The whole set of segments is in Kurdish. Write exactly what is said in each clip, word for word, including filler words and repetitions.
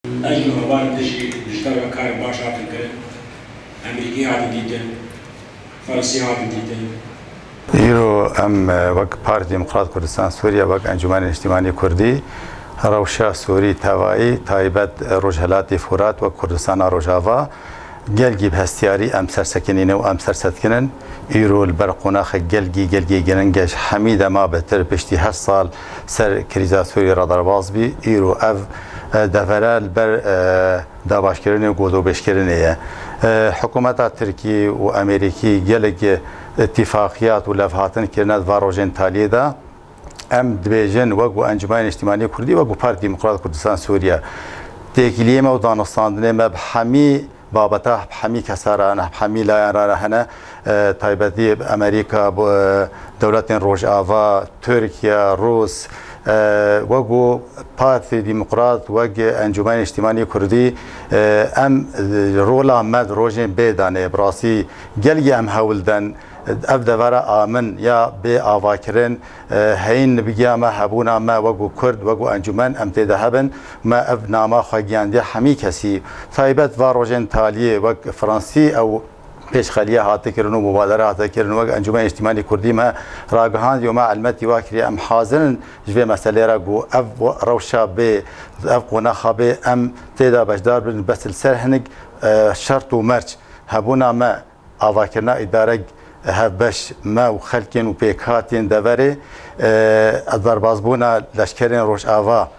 Ez ji hevalên te jî ji te re karên baş hatin kirin. Amerîkî hatin dîtin, Fransî hatin dîtin. Îro em, e, wek Partî Demokrat Kurdistan Sûriye, wek Encûmenê Niştimanî Kurdî, rewşa Sûrî tevayî, taybet, e, Rojhelatê Furat, wek Kurdistana Rojava, gelgî bi hestiyarî em sersekinîne û em sersetkinin. Îro li ber qonaxek gelgî, gelgî giring e, ji hemî dema betir piştî heşt sal ser krîza Sûriyê re derbas bî. Îro ev, e, devere li ber, e, dabaşkirinê û godobêjkirinê ye. E, hikûmeta Tirkî û Amerîkî gelek îtîfaqiyat û levhatin kirine di van rojên taliyê de. Em dibêjin, wek ku Encûmenê Niştimanî Kurdî, wek ku Partî Demokrat Kurdistan Sûriye, têkiliyê me û danûstandinê me bi hemî babeta, bi hemî kesa re ne, bi hemî layan re ne hene, e, taybetî Amerîka, bu, e, dewletên Rojava, Tirkiye, Rûs, e, wek ku Partî Demokrat, wek Encûmenê Niştimanî Kurdî, e, em, e, rola me di rojên bê de ne, bi rastî gelgî em hewl den, ev devera amin ya bê avakirin, e, heyîn li bigiya me, hebûna me wekû Kurd, wekû encûmen em tê de hebin. Me ev nama xwe giyandiye hemî kesî. Taybet va rojên taliyê wek Fransî ew pêşxeliye hate kirin û mubadere hate kirin. Wek Encûmenê Niştimanî Kurdî me ragihandiye û me elmetî wa kiriye. Em hazir in ji vê meselê re ku ev rewşa bê, ev qonaxa bê, em tê de beşdar bin, bes li ser hinek, e, şert û merc hebûna me, avakirina îdarek hevbeş me û xelkên û pêkhatiyên deverê, e, derbazbûna leşkerên Rojava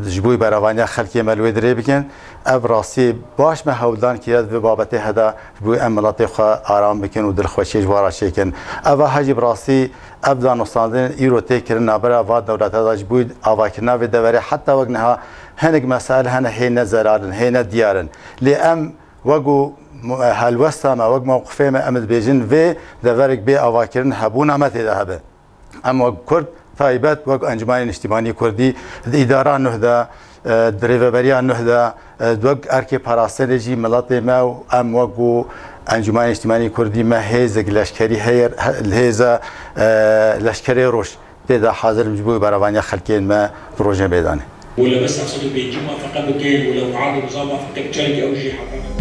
ji bo berevaniya xelkê me li wê dirê bikin. Ev rastî baş me hewldan kiriye di vê babetê heda ji bo em miletê xwe aram bikin û dilxweşiyê ji wan re çêkin. Eva hejî bi rastî ev danûstandinên îro tê kirin navbera van dewleta de ji bo avakirina vê deverê heta wek niha hinek mesail hene hê ne zelal in, hê ne diyar in. Lê em wek ku mu-, helwesta me, wek mewqifê me, em dibêjin vê deverek bê avakirin hebûna me tê de hebe. Em wek Kurd taybet, wek Encûmenê Niştimanî Kurdî, di îdara nuh de, e, di rêveberiya nuh de, e, wek erkê parastinê jî miletê me û em wek ku Encûmenê Niştimanî Kurdî me hêzek leşkerî heye, he-, hêza, e, leşkerê roj tê de hazir in ji bo berevaniya xelkên me di rojên bê de ne. Wele bes sed û pêncî muwafaqe bikin, wele muadil biza muwafaqe bikin, çerek ew jî heta